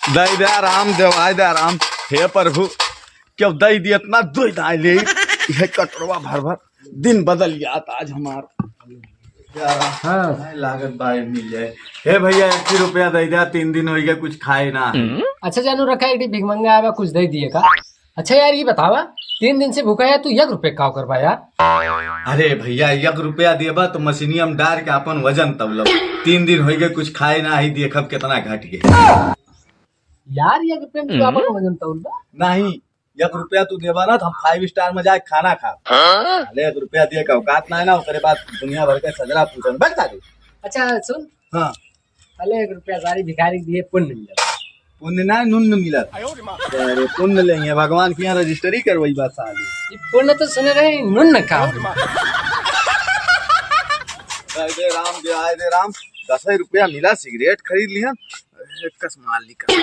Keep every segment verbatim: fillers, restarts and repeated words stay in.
दे दे आराम, देवाय दे आराम। हे प्रभु, क्यों दे दिए इतना, दो दाई ले। ये कटोरवा भर भर, दिन बदल गया था आज हमार। हाँ। नहीं लागत बाहर मिल जाए। हे भैया, एक ही रुपया दे दे, तीन दिन हो गया, कुछ खाए ना। अच्छा जानू रखा, एक भिखमंगा आवा, कुछ दे दिए का? अच्छा यार, ये बतावा, तीन दिन से भूखा है तू, एक रुपये का करबा यार? अरे भैया, एक रुपया देबा तो मशीनिया में डार के अपन वजन तौलब। तीन दिन होइ गए, कुछ खाए ना ही, देखब कितना घट गए। यार, एक रुपये में तू हम्म। अपन वजन तौलबा? नहीं, एक रुपया तू देबा ना तो हम फाइव स्टार में जाए खाना खा। हाँ? अरे एक रुपया दिए का औकात ना है ना, ओकरे बाद दुनिया भर के सजरा पूछन। बैठ जा तू। अच्छा सुन। हाँ। अले एक रुपया सारी भिखारी दिए पुण्य मिलत। पुण्य ना, नुन्न मिलत। अरे पुण्य लेंगे, भगवान के यहाँ रजिस्ट्री करवाई बात साली। ये पुण्य तो सुने रहे, नुन्न का? जय दे राम, जय दे राम। दस रुपया मिला, सिगरेट खरीद लिया। एक कस माल निकल।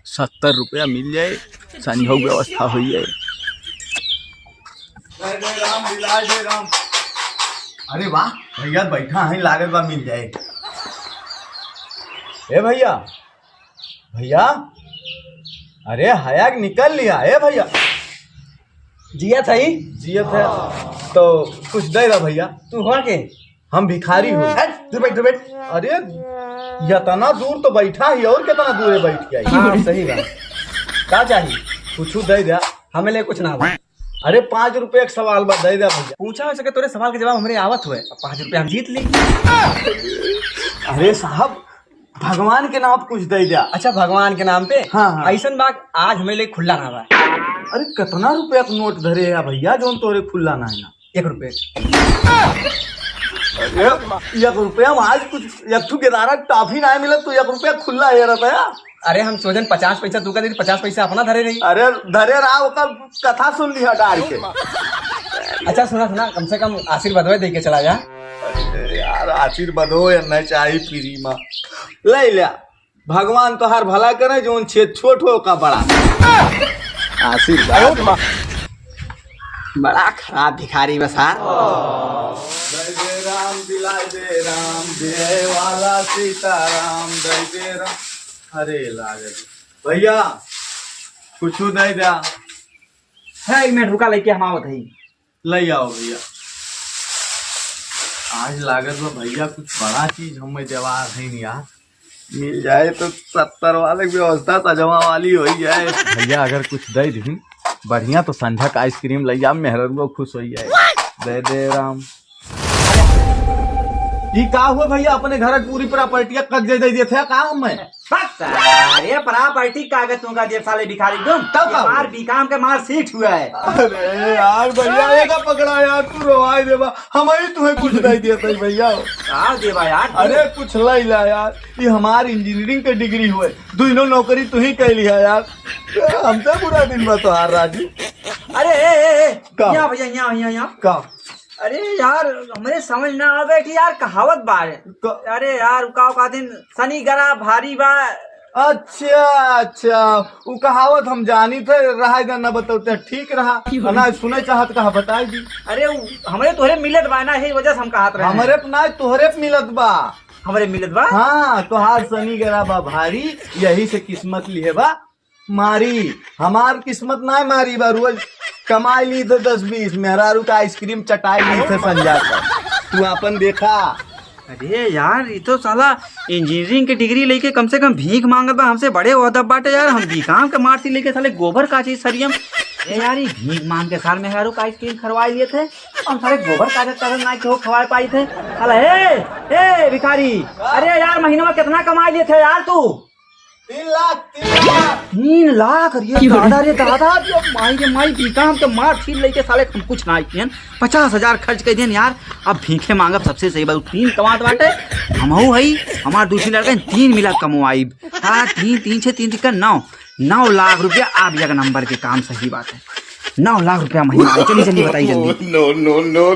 सत्तर रुपया मिल जाए, सनिहौ व्यवस्था होइ जाए। जय जय राम, जय जय राम। अरे वाह, भैया बैठा है, लागत बा मिल जाए। ए भैया, भैया, अरे हया के निकल लिया, ए भैया। जियत है? जियत है, तो कुछ दे दे भैया। तू हो के? हम भिखारी हो। हट, दूर बैठ, दूर बैठ। अरे, इतना दूर तो बैठा ही, और कितना दूर है बैठ के आई? हाँ, सही बात। का चाहिए? कुछ दे दे। हमें ले कुछ ना बा। अरे, पाँच रुपया के सवाल बा, दे दे भैया। पूछा हो सके, तोरे सवाल के जवाब हमरे आवत हुए। अब पाँच रुपया हम जीत ली। अरे साहब, भगवान के नाम पे कुछ दे दे। अच्छा, भगवान के नाम पे? हाँ, हाँ। ऐसन बा, आज हमरे लिए खुल्ला ना बा। अरे, कितना रुपया के नोट धरे है भैया, जोन तोरे खुल्ला ना है ना? एक रुपये। अरे, एक रुपया में आज कुछ, एक ठू गेदारा टॉफी ना मिलत, तो एक रुपया खुल्ला है रहता है। अरे, हम सोचन पचास पैसा तू का दे, पचास पैसा अपना धरे रही। अरे, धरे रहा, ओकर कथा सुन लिहा डार के। अच्छा, सुना, सुना, कम से कम आशीर्वाद दे के चला जा। अरे यार, आशीर्वाद हो या ना चाही फ्री में, ले ले। भगवान तोहार भला करे, जोन छेद छोट हो का बड़ा। आशीर्वाद। बड़ा खराब भिखारी बा सार। जय जय राम, दिलाय दे राम, जय वाला सीताराम, जय जय राम। अरे लागत भैया, कुछ दे द्या। है, एक मिनट रुका, लेके हम आवत हई। ले आओ भैया। आज लागत बा भैया कुछ बड़ा चीज हमें देवार है यार। मिल जाए तो सत्तर वाले की व्यवस्था सजवा वाली हो जाए। भैया अगर कुछ दे दीन बढ़िया तो संझा का आइसक्रीम ले जा, मेहररुआ खुश हो जाए। दे दे राम। ई का हुआ भैया, अपने घर की पूरी प्रॉपर्टी कब्जे दे दिए थे का हमें? बस, ये प्रॉपर्टी कागज तुमका दिए साले भिखारी तुम। तब का ये मार हुआ? बीकॉम के मार सीट हुआ है। अरे यार भैया, ये का पकड़ा यार, तू रोवाई देबा, हम ही तुम्हें कुछ नहीं दिए थे भैया। का देबा यार? अरे कुछ लाई ला यार, ये हमार इंजीनियरिंग के डिग्री हुए, दोनों नौकरी तू ही कैली है यार, हमसे बुरा दिन बा तोहार राजू। अरे ए, ए, ए, का? यहाँ भैया, यहाँ, यहाँ, यहाँ। का? अरे यार, हमरे समझ ना आवे कि यार कहावत बा है। क- अरे यार, उ का, का दिन शनि ग्रह भारी बा। अच्छा, अच्छा, उ कहावत हम जानी थे, रहा इधर ना बतौते, ठीक रहा। ना सुने चाहत कहा बताई दी। अरे उ हमरे तोहरे मिलत बा ना, यही वजह से हम कहत रहे हैं। हमरे पे ना, तोहरे पे मिलत बा। हमरे मिलत बा? हाँ, तोहार शनि ग्रह बा भारी, यही से किस्मत लिहे बा। मारी, हमार किस्मत ना मारी बा, रोज कमाई ली थे दस बीस, मेहरारू का आइसक्रीम चटाई ली थे संझा का। तू अपन देखा। अरे यार, ये तो साला इंजीनियरिंग के डिग्री लेके कम से कम भीख मांगत बा, हमसे बड़े ओहदा बाटे यार, हम बीकॉम के मार्कशीट लेके साले गोबर काची सरियम। ए यार, ये भीख मांग के साल मेहरारू का आइसक्रीम खरवाई लिए थे, हम साले गोबर कागज कागज ना केहू खवाए पाई थे। साला, ए, ए भिखारी, अरे यार, महीना में कितना कमाई लिए थे यार तू? तीन लाख, तीन लाख। तीन लाख? अरे दादा रे दादा, अरे माई रे माई, बीकॉम के मार्कशीट लेके साले हम कुछ ना कियन, पचास हजार खर्च कर दियन यार। अब भीखे मांगब सबसे सही बात, तीन कमात बाटे, हमहू हई, हमार दूसरी लड़का तीन मिला कमवाई। हाँ, तीन, तीन छः तीन तिक्का नौ, नौ लाख रुपया। अब एक नंबर के काम सही बात है, नौ लाख रुपया महीना। चलिए चलिए बताइए जल्दी। No, no, no,